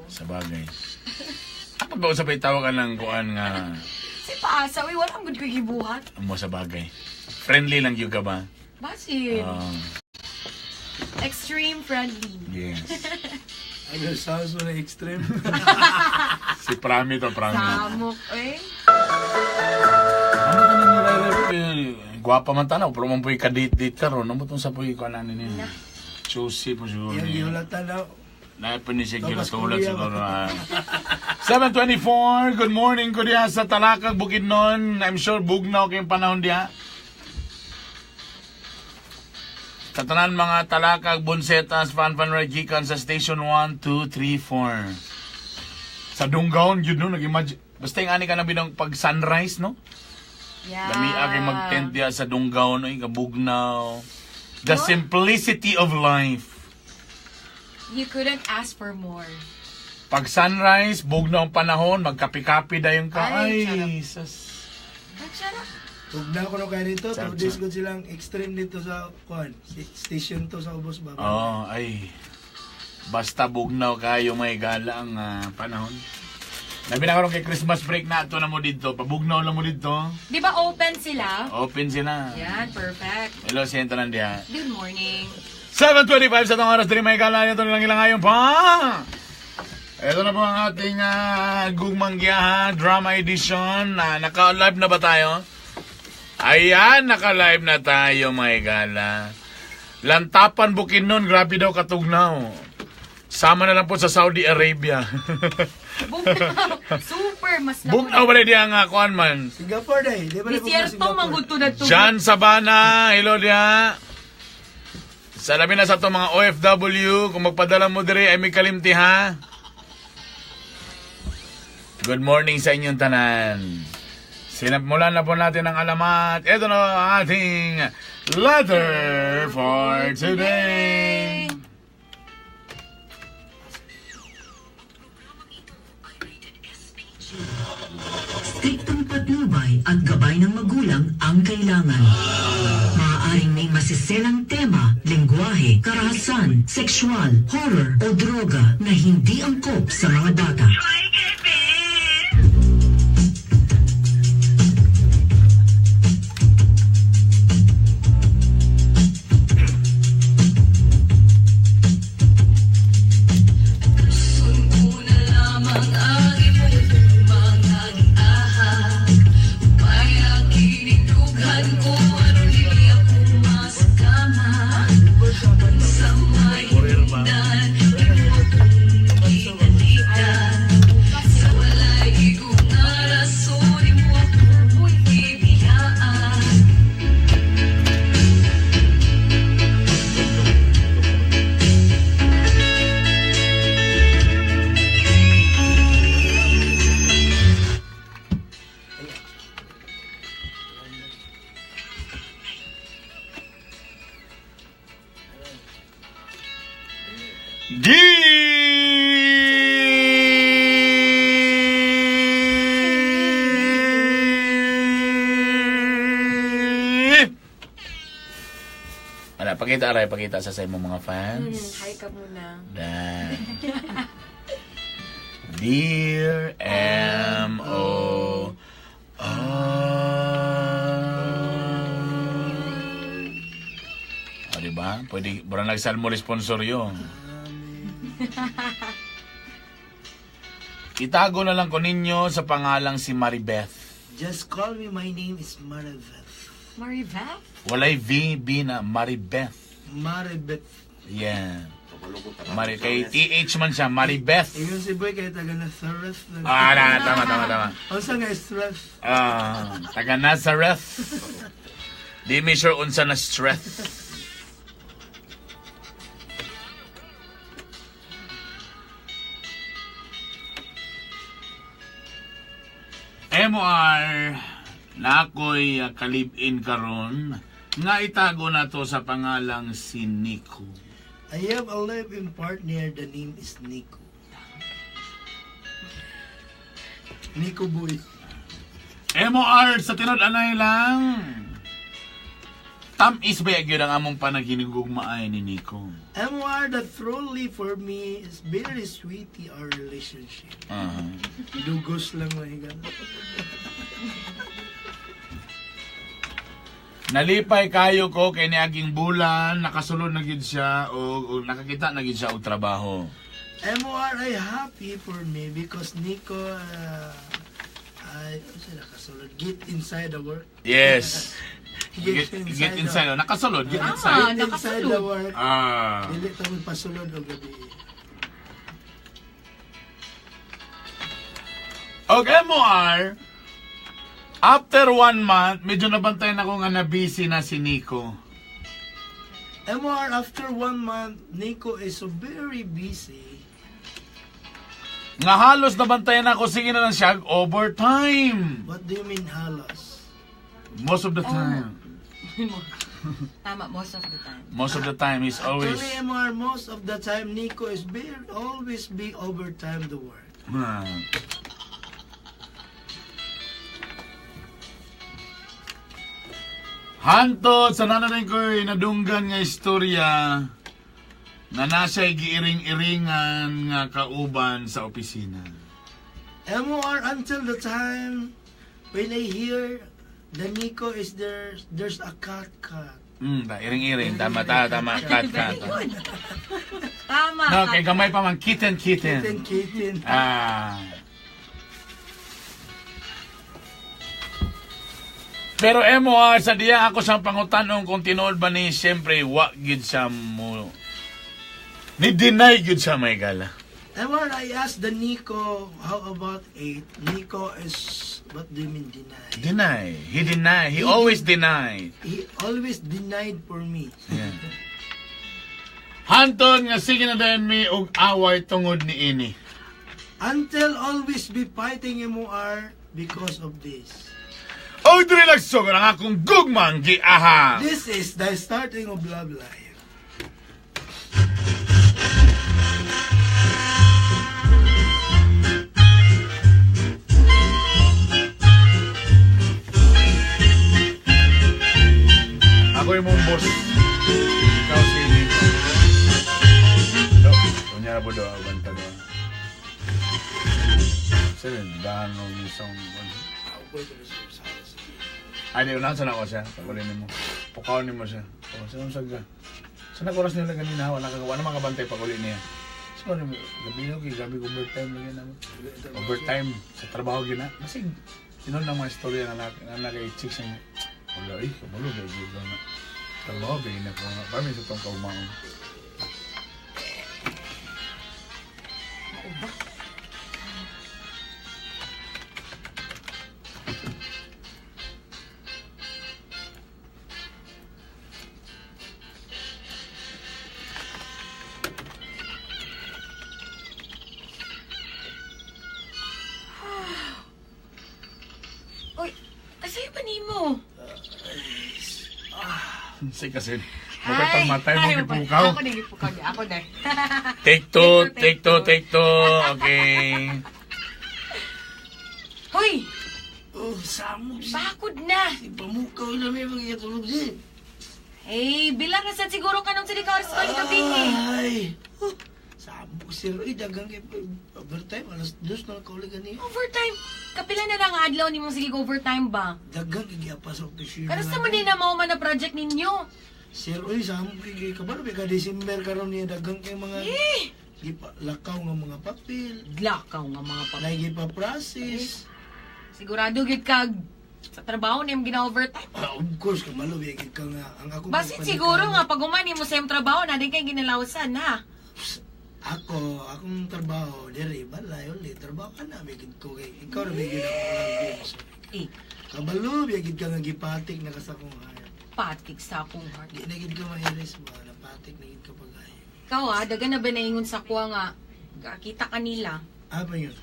Sa bagay. Apa ba sa tawag ka ng kuan nga Si paasa, uy, wala ang good ko gibuhat. mo sa bagay. Friendly lang gyud ka ba? Basin. Oh, Extreme friendly. Yes. Ano, sounds mo na extreme. Si Prami to, Prami. Samok, eh. Ano ka ninyo, Rere? Gwapa man tanaw, pero man po'y kadate-date karon. Ano itong sa po'y kanan ninyo? Choosy po siguro Yung niya. gihulatan na. Naipin ni siya Thomas gilatulad Kuya. siguro. 7:24, good morning ko diha sa Talakag, Bukidnon. I'm sure bugnaw kayong panahon diha. Sa tanan mga Talakag, Bonsetas, Fan Fan Ride, gikan sa Station 1, 2, 3, 4. Sa Dungaon, yun no, nag-imagine. Basta yung ani ka na binang pag sunrise, no? Yeah. Lami kay mag-tent diha sa Dungaon, oy, kabugnaw. The simplicity of life. You couldn't ask for more. Pag sunrise, bugnaw ang panahon, magkapi-kapi dayon ka. Ay, Ay, sarap. sus. Ay, sarap. Tugna ko no kaya dito. Sarap, 2 days sarap. ko silang extreme dito sa kuan. Station to sa ubos ba? Oo, ay. Basta bugnaw kayo may gala ang panahon. Labi na karon kay Christmas break na ato na mo dito. Pabugnaw lang mo dito. Di ba open sila? Open sila. Yan, perfect. Hello, siya tanan diha. Good morning. 7:25 sa tong oras diri may gala ito lang ilang ngayon pa. Ito na po ang ating Gugmang Giyahan Drama Edition. Na naka-live na ba tayo? Ayan, naka-live na tayo, mga gala. Lantapan Bukidnon, grabe daw katugnaw. Sama na lang po sa Saudi Arabia. Bugnaw. Super, mas na. Bugnaw ba diya nga kuan man? Singapore day. Di ba na Desierto, manggod to na to. John Sabana, hello diya. Sa labi na sa itong mga OFW, kung magpadala mo dire ay may kalimti ha. Good morning sa inyong tanan. Sinamulan na po natin ang alamat. Ito na ang ating letter for today. Striktong patnubay at gabay ng magulang ang kailangan. Maaaring may masiselang tema, lengguwahe, karahasan, sexual, horror o droga na hindi angkop sa mga bata. G! Ala, pakita aray, pakita sa imong mga fans. Hi ka muna. Dan. Dear M.O. R. O, diba? Pwede, mura nagsalmo sponsor yun. Itago na lang ko ninyo sa pangalang si Maribeth. Just call me. My name is Maribeth. Maribeth? Walay V, B na Maribeth. Maribeth. Yeah. Mari, kay TH man siya, Maribeth. Ingon si Boy kay taga Nazareth. Ah, na, tama, tama, tama. Unsa nga stress? Ah, taga Nazareth. Di mi sure unsa na stress. MR, nakoy kalib-in karon nga itago na to sa pangalang si Nico. I have a live-in partner. The name is Nico. Nico Boy. MOR sa tinud anay lang. Tam-is ba gyud ang among panaginigugmaay ni Nico? MOR, that truly for me is very sweetie our relationship. Dugos lang mga higala. Nalipay kayo ko kay niaging bulan, nakasulod na gyud siya o nakakita na gyud siya og trabaho. MOR, I happy for me because Nico, ay, ano siya nakasulod? Get inside the work. Yes. Get, Get inside. Oh, nakasulod, get inside. Get inside the Nakasulod. work. Dili ta magpasulod og gabi. Okay, MOR. After 1 month, medyo nabantayan ako nga na busy na si Nico. MOR, after 1 month, Nico is so very busy. Nga halos nabantayan ako, sige na lang siya, overtime. What do you mean halos? Most of the time. Tama, most of the time. Most of the time, he's always... Actually, MR, most of the time, Nico is very, always be overtime the work. Hantod sa nananay ko'y nadunggan nga istorya na nasa giiring-iringan nga kauban sa opisina. MOR, until the time when I hear the Nico is there, there's a cat cat. Iring-iring. Tama, tama, cat, cat. Very good. Tama. No, kay gamay pa man, kitten, kitten. Kitten, kitten. Pero MOR, sa diya ako siyang pangutanong kung tinuod ba ni, siyempre, wa gid siya mo. Ni deny gid siya may gala. MOR, I asked the Nico, how about 8? Nico is, what do you mean deny? Deny. He deny. He always deny. He always denied for me. Yeah. Hanton nga sige na dayon mi og away tungod ni ini. Until always be fighting MOR because of this. Og diri lagsog ang akong gugmang giaha. This is the starting of love life. Ako yung mong boss. Ikaw si Nico. Do, unya na po do, abanta do. Sir, dahan mo isang... Ay, di, unahan sana ko siya. Pagulin mo. Pukaw mo siya. O, saan mo sagga? Saan oras nila ganina? Wala ka, wala makabantay paguli niya. So, ano, gabi na, okay, gabi overtime lagi naman. Overtime sa trabaho gina. Kasi, tinon ng mga istorya na na kay chicks niya. Wala, eh, kabalo, gabi ko na. Trabaho, gabi na ko nga. Parang sa itong kaumaon. Uy, asayo pa nimo? Sige kasi, mukha pang matay mo gipukaw. Ako na gipukaw niya. Ako na. Take two, take two, take two. Okay. Hoy, Oh, samog si bakod na. Pamukaw na may magigitulog si. Hey, bilang na sad siguro ka nung sa di ka oras ko gabi. Ay! Oh, samog sir. Ay, dagang kay overtime. 2:00 na kauli gani. Overtime. Kapila na lang ang adlaw nimo sige overtime ba? Dagang kay giapa sa opisina. Karon sa man din na mao man na project ninyo. Sir, uy, samog kay kabalo kay December karon niya dagang kay mga Eh, gipa lakaw nga mga papel. lakaw nga mga pa. Nay gipa process. Sigurado gyud kag sa trabaho nimo gina-overtime. Ah, of course, kabalo gyud ka nga ang ako Basin siguro nga pag human nimo sa imong trabaho na din kay ginalawsan ha. Ako, akong trabaho diri balay uli trabaho ka na bigid ko kay ikaw ra bigid ako love so. Eh, Kabalo bigid ka nga gipatik na ka sa akong heart. patik sa akong heart. Di na gid ka mairis ba, napatik na gid ka pag-ayo. Ikaw ah, daga na ba naingon sa kuha nga kita kanila. Ah, ba yun?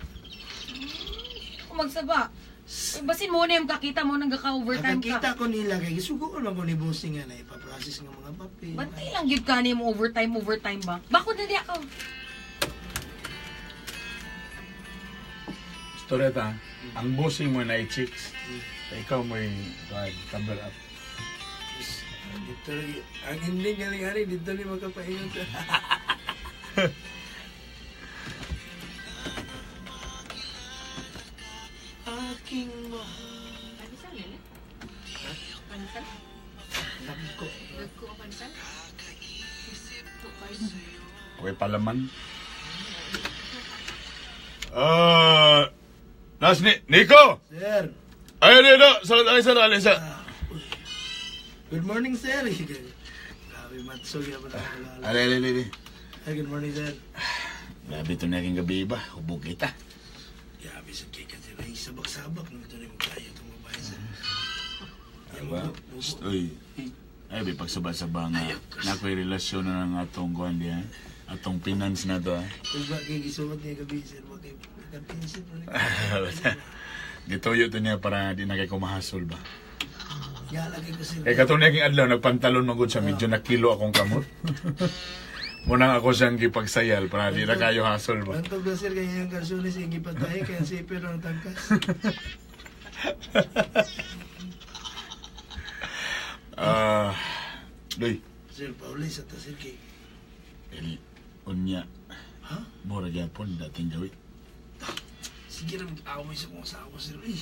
Ako magsaba. Eh, basin mo na yung kakita mo nang gaka-overtime ka. Nakakita ko nila kay gisugo lang ko ni bossing nga na ipa-process nga mga papel. Bantay lang gyud ka nimo overtime overtime ba? Bakod na di ako. Istorya ta, ang bossing mo na chicks. Ikaw mo yung cover up. Dito lagi. Ang ending galing hari, dito ni makapaingon sa. Aking mahal. Panisal eh. Panisal? Nagko. Nagko ang panisal? Okay, palaman. Ah, nas ni Nico. Sir. Ay, dito. Sa ay sa ay sa. Ah, uy. Good morning, sir. Grabe, matsog yan pa na ako. Ay, ay, ay, ay. Ay, good morning, sir. Grabe ito na aking gabi ba? Hubog kita. Grabe sa cake at ay sabak-sabak naman ito na yung kaya itong babae, sir. Diba? Uy. Ay, may pagsaba-saba nga. Nako'y relasyon na ng atong kuhan diya. Atong finance na to, ah. Tapos ba kay gisuot niya gabi, sir? Ba kay nagpinsin po niya? Gituyo to niya para di na kay kumahasol ba. Ya, lagi ko, sir. Eh, katong niya adlaw, nagpantalon magod siya, medyo nakilo akong kamot. Munang ako siyang gipagsayal para di na kayo hasol ba. Bantog na, sir, kaya yung kalsunis yung gipatay, kaya sipir ang tangkas. Ah, doy. Sir, pauli sa ta, sir, kay... El, unya, Ha? mura gyapon dating gawi. Sige na, mag-away sa kong asawa, sir. Ay,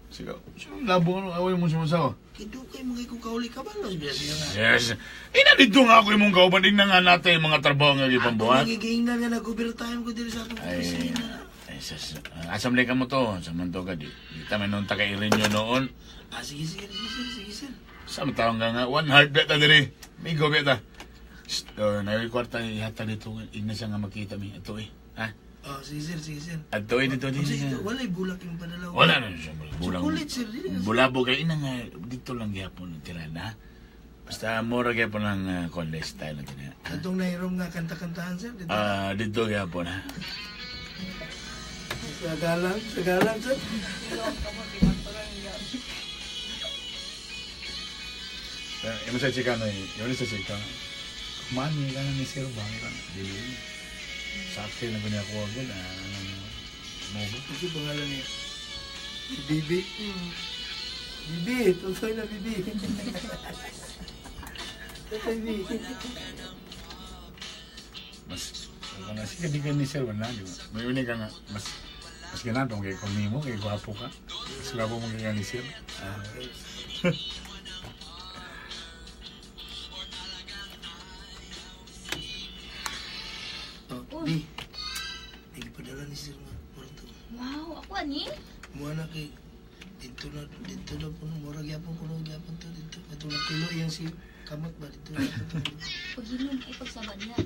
Sige, sino labo ano away mo sa asawa? kidukay mga ikaw kauli ka ba? Los, biya siya nga. Yes. Ina dito nga ako imong kauban ingna nga natay mga trabaho nga gipambuhat. Ako nagigingnan nga nag-overtime ko diri sa atong Ay, opisina. ay sus, asam ka mo to, sa man to ka di. Di ta man nung taka irinyo noon. Ah, sige, sige, sige, sir, sige, sir. Sa matawang ka nga, one heart beta diri. Migo beta. Shh, oh, nayoy kwarta ihata dito ingna siya nga makita mi ato eh. Ha? Oh, sige, sir, sige, sir. Ato eh dito Oh, dito. sige, walay bulak yung padalaw. Wala na siya bulang. Chocolate, sir, dili na, sir. Bulabo kay ina nga dito lang gyapon ang tirada. ha? Basta mura gyapon ang college style na tina. Atong nairom nga kanta-kantahan, sir. Dito. Ah, dito gyapon ha. Sa galang, sir. Imo sa chika na eh. Imo sa chika. Mani ka na ni sir ba? Dili. Sa akin na gunya ko agad. Ano mo ba? Ito pangalan niya. Si Bibi. Bibi, tutoy na Bibi. Tutoy Bibi. Mas nga sige di ka ni sir wala di ba? May uni ka nga mas mas ganado kay kung nimo kay gwapo ka. Mas gwapo mo kay ni sir. Ah. Oh, Bi. Nagpadala ni sir nga kwarto. Wow, ako ani? Mua na kay dito na po mura gyapon kuno gyapon to dito. Ato na kilo iyang si kamot ba dito na po. Paghilom ay pagsaba niya.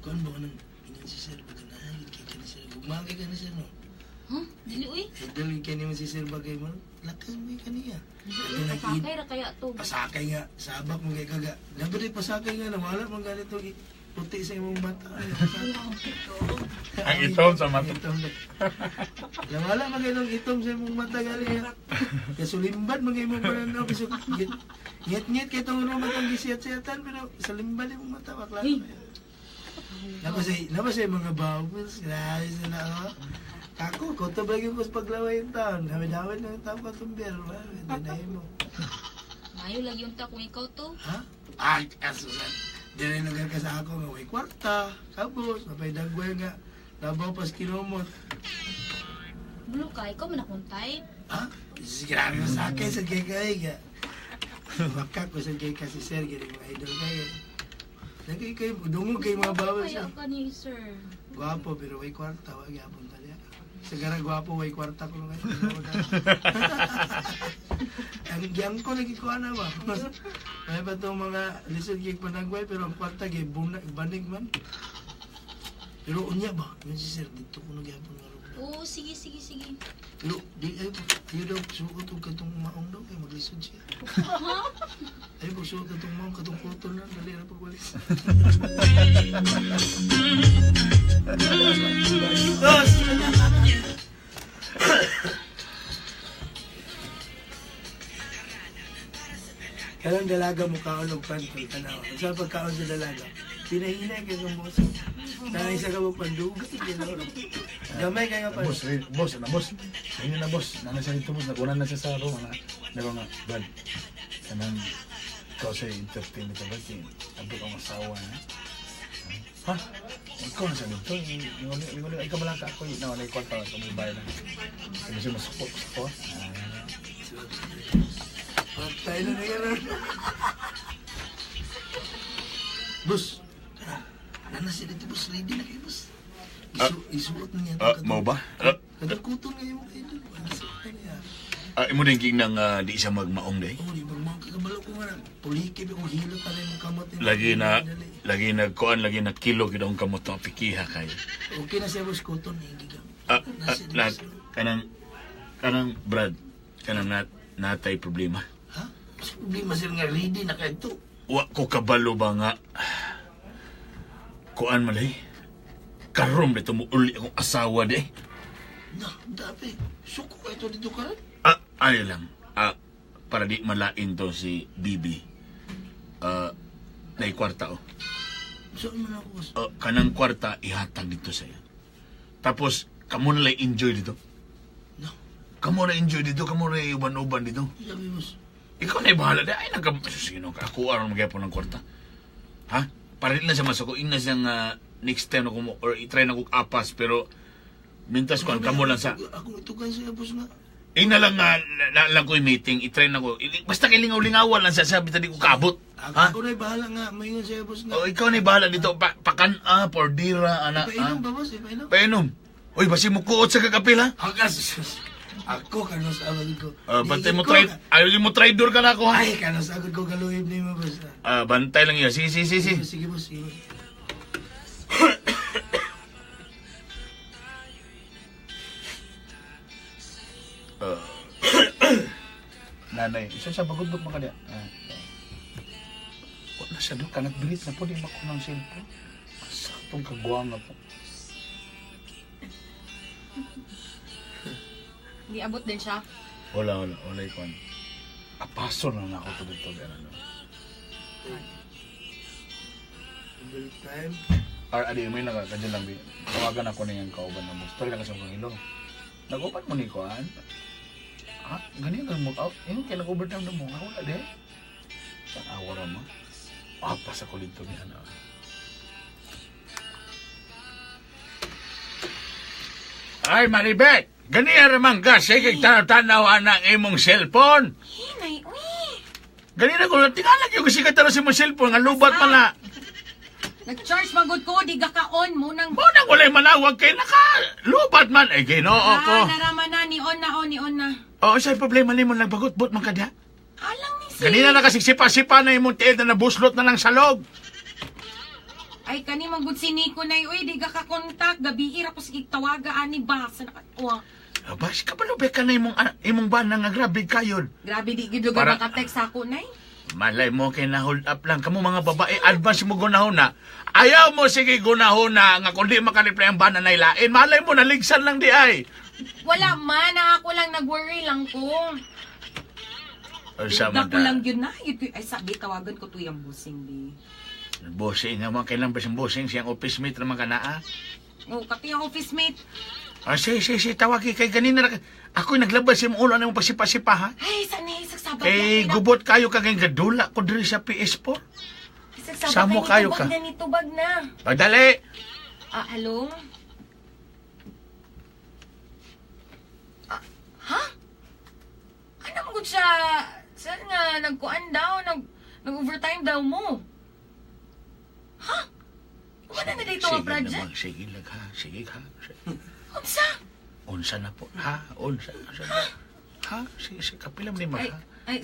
Kuan ba kanang ingon si sir ba ganahan kay kani sir. Gugma kay kani sir no. Huh? Dili uy. Idol kay nimo si sir ba kay mo. Lakas mo kay kaniya. Dili Ato uy, na pasakay ra kaya to. pasakay nga sabak mo kay kaga. Dapat pasakay nga nawala man ganito puti sa imong mata. Ay, pasakay. Ang itom sa mata. Itom na. Nawala man kay itom sa imong mata gali. Kasulimban man kay imong pananaw biso ngit-ngit kay tong room atong gisiyat-siyatan pero sa limban imong mata bakla. Napa say mga bubbles, grabe sila oh. Ako, koto ba yung kus paglaway yung taon? Hawid-hawid na yung taon ko itong beer, ba? Dinahin mo. Mayo lagi unta kung ikaw to. Ha? Ay, asusan. Dili lugar ka sa ako nga may kwarta, kabos, napay dagway nga, labaw pas kinomot. Blue ka, ikaw man akong type. Ha? Grabe mo sa akin, sa kay kay ka. Baka ko sa kay kasi sir, gini mga idol kayo. Nagay kayo, dungog kay mga bawal Kaya siya. ka ni sir. Gwapo, pero way kwarta, wag yapon tali. Sa gara gwapo, way kwarta ko ngayon. Ang giyang ko lagi ko ana ba. May pa itong mga lisod kay panagway pero ang kwarta kay buna, banig man. Pero unya ba? Yun si sir dito ko nagyapon nga room. Oo, sige, sige, sige. Pero di ay ayo daw suot og katong maong daw kay maglisod siya. Ay pag suot katong maong katong cotton lang dali ra pagwalis. Dos. Kanang dalaga mo kaon og panty tanaw. Sa pagkaon sa dalaga, pinahinay kay kang boss. Tanay sa ka mo pandugay ginaw. Gamay kay nga pan. Boss, boss, na boss. Ayun na boss. Nana siya dito boss. Nakunan na siya sa room. Ana. Meron nga, Brad. Kanang Ikaw sa entertain ito ba? Abi kong asawa na. Ha? Ikaw na sa dito. Ingon, ikaw balaka ako. Na, wala ikot pa. Tumibay lang. Kasi masukot ko sa ko. Patay na na yan. Boss, nana siya dito, boss. Ready na kayo, boss. Isuot na niya. Mau ba? Kadagkuton nga yung kayo. Isuot na niya. Imo din king nang di siya magmaong day. Oh, di ba mga kakabalo ko nga na. Puliki, kung hilo pa rin mong kamot. Lagi na, lagi na kuan, lagi na kilo gid ang kamot ang pikiha kayo. Okay na siya, boss. Kuton na yung gigang. Na, kanang, kanang Brad, kanang natay problema. Ha? Mas problema sir nga ready na kayo ito. Wa ko kabalo ba nga kuan malay. Karom dito mo uli akong asawa di. Na, dapat. Suko kayo ito dito karon. Ayo lang. Para di malain to si Bibi. Nay kwarta oh. Saan man ako, boss? Kanang kwarta ihatag dito sa iya. Tapos kamo na lang enjoy dito. No. Kamo na enjoy dito, kamo na uban-uban dito. Sabi, boss. Ikaw na bahala di. Ay nagka sino ka ako aron magyapon ng kwarta. Ha? Para di na siya masuko ing na siyang next time na kumo or i-try na kog apas pero mintas ko kamo lang sa Ako ito kayo sa boss nga. ing na lang nga na lang ko meeting i-try na ko. Basta kay lingaw-lingawan lang siya sabi tadi ko kaabot. Ha? Ako na bahala nga. Maingon siya, boss nga. O ikaw na bahala dito pa, pakan up or dira ana. Painom ba, boss? Painom. Painom. Oy basi mo kuot sa kakapil ha. Hagas. Ako kanos agad ko. Bantay mo try ayaw mo traidor ka na ako ha. Ay, kanos agad ko galuhib ni mo, boss. Bantay lang yun. Sige, sige, sige. Sige, boss. Sige, boss. Nanay, isa sa bagudok mo kanya. Wala siya doon, kanat bilit na po, di makunang cellphone. Saktong kagwang na po. Hindi abot din siya. Wala, wala, wala ikon. Apaso na na ako to dito. Ano. Every time. Or adi, may nakakadyan lang. Tawagan ako na yung kauban na mo. Story lang kasi akong ilong. Nag-open mo ni Kuan? Ha? Ganyan lang mo. Oh, yun, kaya nag-overtime na mo. Ako wala di. Saan awa ra mo? Apas ako dito niya na. Ay, Maribek! Ganiya ramang ka. Sige, tanaw-tanaw ang imong cellphone. Hinay, uy! Ganina ko, tingala yung kasi ka sa imong cellphone. Nga lubat man na. Nag-charge magod ko, di ka ka-on mo nang... Mo nang walay manawag kay naka lubat man. Ay, ginoo ko. Ah, naraman na, ni on na, on, ni on na. Oo, sa'y problema nimo nagbagot-bot man ka diha. Alang ni si... Ganina na kasiksipa-sipa na imong tiil na nabuslot na lang salog. Ay, kani magod si Nico na uy, di ka ka-contact. Gabi, ira ko sige tawaga, ani ba? Sa naka... Uwa. Abas, kabalo ka na imong, imong bana nga grabe kayon. Grabe, di gid lugar Para- maka-text ako, nay. Malay mo kay na hold up lang. Kamo mga babae, advance mo gunahona. Ayaw mo sige gunahona nga kundi makareply ang bana na ilain. Malay mo, naligsan lang di ay. Wala man, ako lang, nag-worry lang ko. Sa Ko lang yun na. Yun ko- Ay, sabi, tawagan ko to yung busing, di. Bossing nga mga kailang ba siyang bossing siyang office mate naman ka na ah. Oh, kati yung office mate. Ah, sige, sige, sige, tawag kay kanina. Ako'y naglabas sa imong ulo na imong pagsipa-sipa ha. Ay, sana isagsabag Kay gubot kayo ka kay gadula ko diri sa PS4. Isagsabag Samo kayo tubag ka. na ni tubag na. Pagdali. Ah, hello? Ah, ha? Ano mo siya? Saan nga nagkuan daw? Nag-overtime daw mo? Ha? Wala na dito ang Sige project? naman, sige lang ha, sige ha. Unsa? Unsa na po, ha? Unsa, unsa na. Ha? Sige, sige, kapilam ni ma, Ay, ha? ay,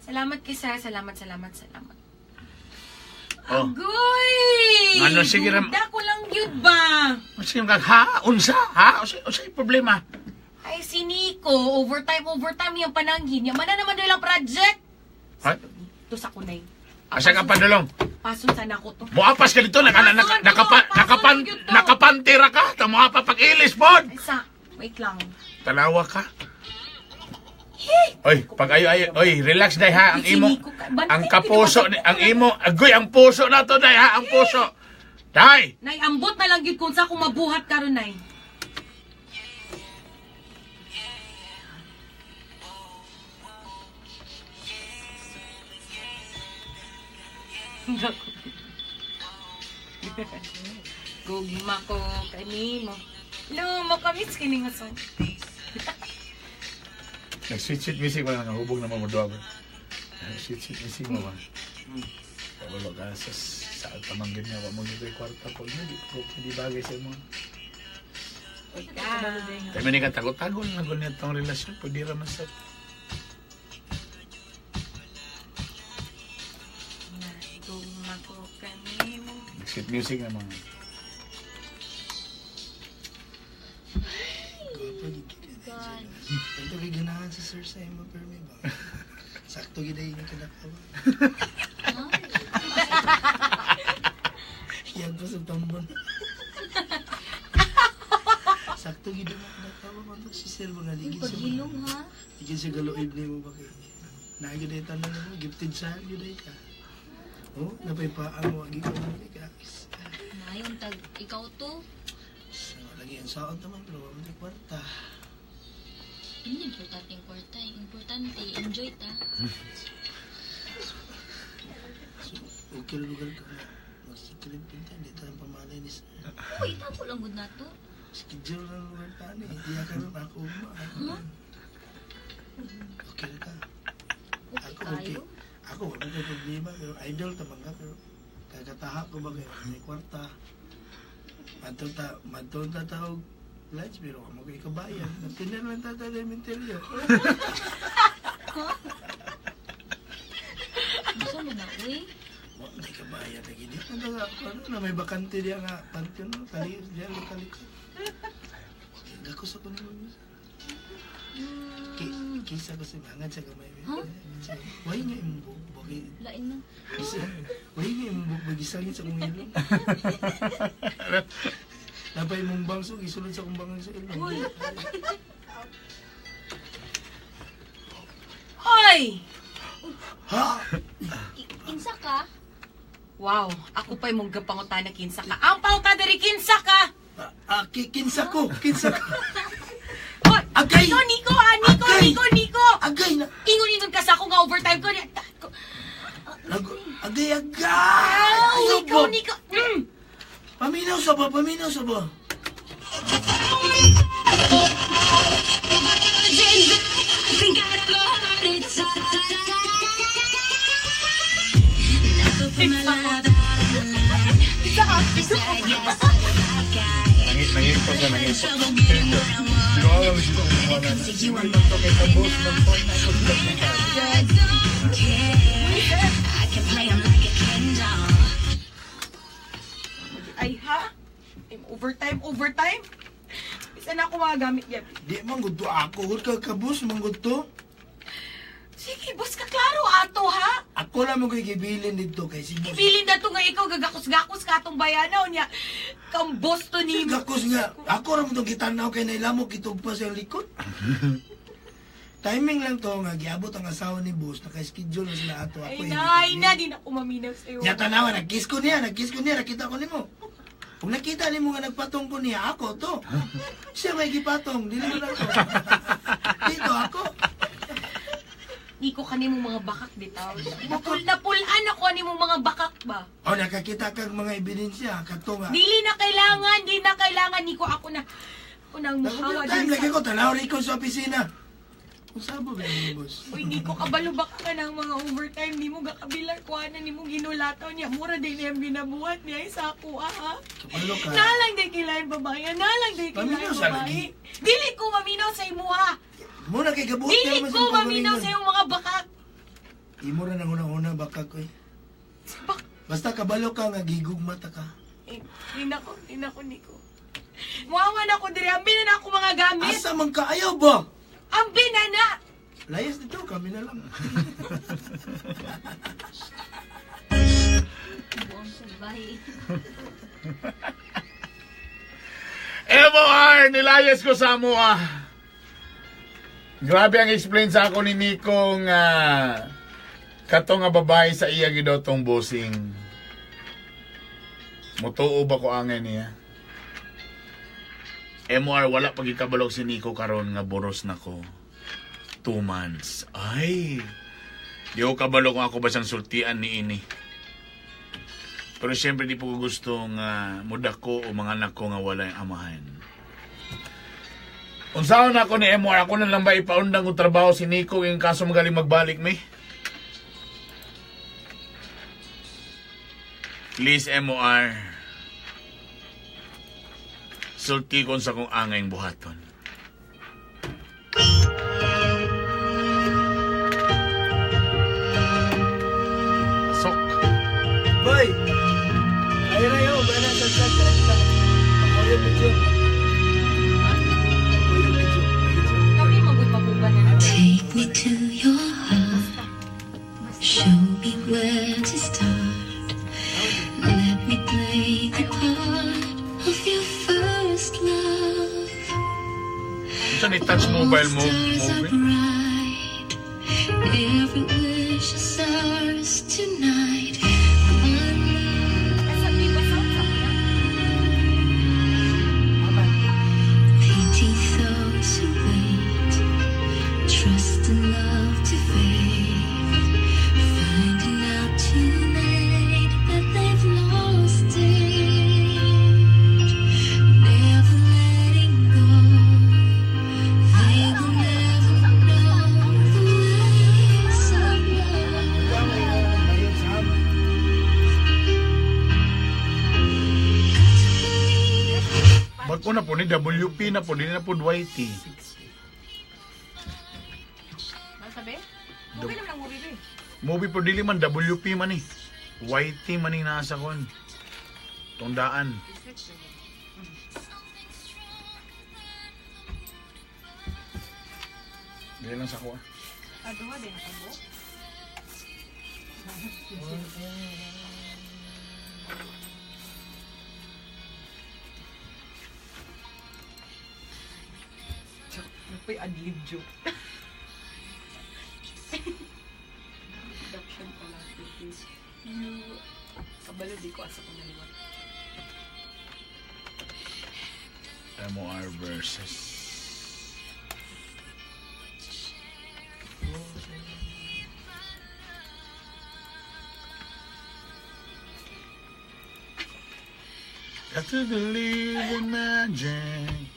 salamat kay sir. Salamat, salamat, salamat. Oh. Agoy! Ngano, sige, Ram- Duda ko lang yun ba? Sige ka, ha? Unsa? Ha? Unsa, unsa yung problema? Ay, si Nico, overtime, overtime yung pananghin niya. Mana naman daw lang project. Ha? Ito sa kunay. Asa ka pa dulong? Pason sana ko to. Muapas ka dito, naka, naka, Pason, naka, pason, nakapan, yun to. nakapantira ka, tamo pa pag-ilis, pod. Ay, sa, wait lang. Tanawa ka. Oy, pag ayo ayo, oy, relax day ha, ang imo, ang kapuso, ang imo, agoy, ang puso na to day ha, ang puso. Day! Nay, ambot na lang yun kung sa kung mabuhat karon nay. Gugma ko. Gugma ko kanimo. Lo, makamis kini nga song. Nag-sweet sweet music wala nga hubog naman mo duwa ba. Sweet sweet music mo ba? Wala ka sa tamang ganyan, wa mo gito'y kwarta ko. Hindi ko hindi bagay sa imo. Uy, ah. Kaya man ka tago-tago na ganyan tong relasyon, pwede ra man sa. Gugma ko kanimo. Nag-sweet music naman. Gwapo gid kay God. Ito kay ganahan si sir sa imo permi ba. Sakto gid ay nga kadakawa. Ha? Yan pa sa tambon. Sakto gid nga kadakawa man to si sir mga Uy, ligid sa paghilom ha. Ligid sa galuib nimo ba kay. Naa gyud ay tanan nimo gifted sa gyud ay ka. Oh, napay paang wa gid ko kay ka. Mayon tag ikaw to. So, lagi ang saon taman pero wa man tay kwarta. Hindi importante yung kwarta. Yung importante, enjoy ta. So, okay ra lugar ka nga. Magsiklib pinta, di tayo pamalay ni sir. Uy, itago lang gud na to. Schedule na lugar ta ni. Di ka ron ako ma. Huh? Okay ra ta. Okay Ako okay. kayo. Ako wala kay problema pero idol ta man ka pero kagataha ko ba kay may kwarta. Madto ta tawag lunch pero amo kay kabayan. Nagtinan lang ta ta elementaryo. Gusto mo na, uy. Wa may kabayan lagi di. Ano ano na may bakante diya nga pantion no tali diya lang talikod. Gako sa kuno. Ki kisa ko sa hangad sa gamay. Huh? Way nga imong buhok kay Lain na. Isa, way nga imong buhok bagisangit sa kong ilong. Napay mong bangso, gisulod sa kong bangso sa ilong. Uy. Hoy! Ha? Kinsa ka? Wow, ako pa'y mong gapangutana kinsa ka. Ang pauta diri kinsa ka! Ah, kinsa ko, kinsa ko. Hoy! Agay! Nico, Nico, ah, Nico, Agay! Nico, Nico! Agay na. Ingon-ingon ka sa ako nga overtime ko. Agay, agay! Aw, Ayaw ikaw, ba? Nico. Paminaw sa ba? Paminaw sa ba? Nangipot na nangipot. Di ko alam sino kung kumuha na. Hindi man to kay kabos man to. Ako sila Ay, ha? I'm overtime, overtime? Isa na ako mga gamit yan. Di man gud to ako. Gud ka kabus man gud to. Sige, boss ka, klaro ato, ha? Ako lang mo ko'y gibilin dito kay si boss. Ibilin na to nga ikaw, gagakos-gakos ka atong bayanaw niya. Kang boss to ni mo. Gakos nga. Ako ra mo itong gitanaw kay nailamo kitog pa sa likod. Timing lang to nga giabot ang asawa ni boss naka-schedule na sila ato ako. Ay na, ay na, di na ako maminaw sa'yo. Nya tanawa nag-kiss ko niya, nag-kiss ko niya, nakita ko nimo. Kung nakita nimo nga nagpatong ko niya, ako to. Siya may gipatong, dili man ako. Dito ako. Nico, kani mong mga bakak bitaw. Napulaan ako ani mong mga bakak ba? O nakakita kag mga ebidensya kato nga. Dili na kailangan, di na kailangan, Nico. Ako na, ako na ang muhawa Time din lagi sa. ko tanaw ko sa opisina. Kung sabo ba ni boss? Uy, Nico, kabalo ba ka ng mga overtime? Di mo gakabilar kuha na ni mo ginulataw niya. Mura din niyang binabuhat niya. Ay, sa ako, ah, ha? Kabalo ka. Nalang day kilain babae. Nalang day kilain Maminaw sa babae. lagi. Dili ko maminaw sa imuha. Muna kay gabuot Dili naman ko sa maminaw pagalingon. sa imong mga bakak. Imo ra nang una-una baka ko eh. Bak Basta kabalo ka nga gigugma ta ka. Eh, di na ko, Nico. Muhawa na ko diri. Ambi na na ako mga gamit. Asa man ka ayaw ba? Ambi na na! Layas dito kami na lang. Buong sabay. MOR, nilayas ko sa amoa. Grabe ang explain sa ako ni Nico nga kato nga babae sa iya gidotong bossing. Mutuo ba ko angay niya? MOR, wala pag ikabalog si Nico karon nga boros na ko. 2 months. Ay! Di ko kabalo kung ako ba siyang sultian ni ini. Pero siyempre di po ko gusto nga mudako o mga anak ko nga walay amahan. Unsaon na ako ni MR, ako na lang ba ipaundang og trabaho si Nico yung kaso magaling magbalik mi? Please, MOR. Sulti kon sa kong angay buhaton. Pasok. Boy! Ay rayo, ba na sa sa 30. Ako yung video. Ako yung video. Kami magud maguban na. Take me to your heart. Show me where to start. Let me play the part of your first love. Unsa ni touch mobile mo? Stars are Movie? bright. Every wish is ours tonight. My love, Sabi ba sa na? Aman. pity those who wait. Trust in love to faith. Finding out tonight that they've lost it. Never letting go. They will never know the ways of love. Bayad sa am. Got to believe. Bag-o na po ni WP na po, di na po YT. Ano sabi? Movie naman ang movie ba eh. Movie po dili man WP man eh. YT man yung nasa kon. Tundaan. Dili lang sa kuha. Ah, duha din ako mo. Joke. Ano adlib joke? Production pala. You... Kabalo di ko asa ko naliwat. MOR versus Got to believe in magic.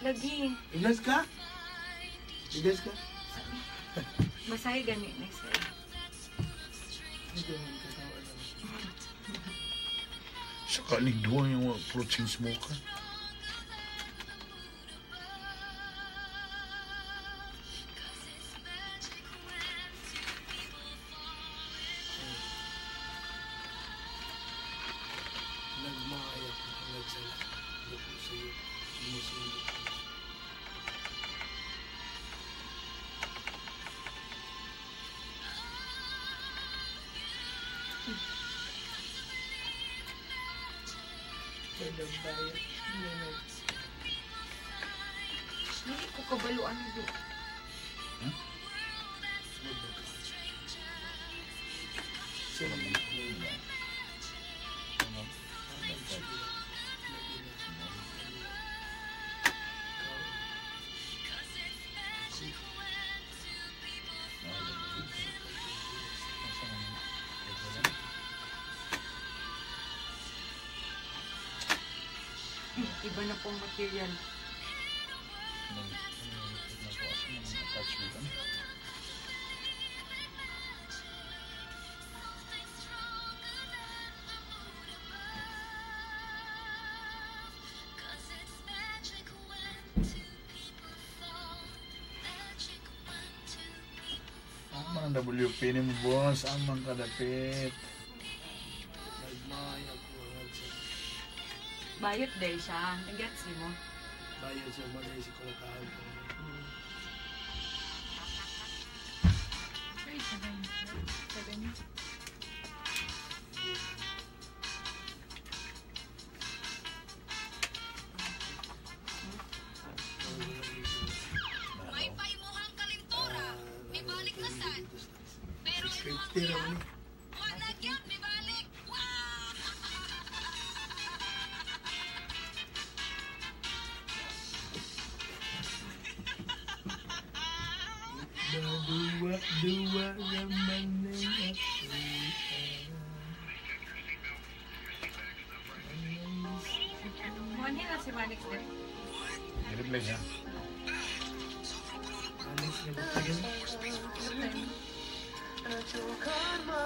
Lagi. Igas ka? Igas ka? Masahe gani na sir. Hindi man katawa lang. Saka ni duwa yung protein smoker. Nagmaya ko nagsala. Duko sa iyo. Musundo. Kaya bayad. Hindi ko kabaluan do. Iba na pong material. 'Cause it's magic when two people fall. Magic when two people Amang ang WP ni mo, boss. Amang kadapit. Nagmaya ko nagsala. Bayot day siya. Nag-gets mo? Bayad sa mga si Kulatahan ko. Ay, 7. 7. Wifi mo hang kalintura. May balik na sad. Pero imo ang 650 ra man ni. wala gyud may balik. Wow! Dua, dua raman ng ako. Si Manix din. I-reply siya.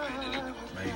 Manix na ba? May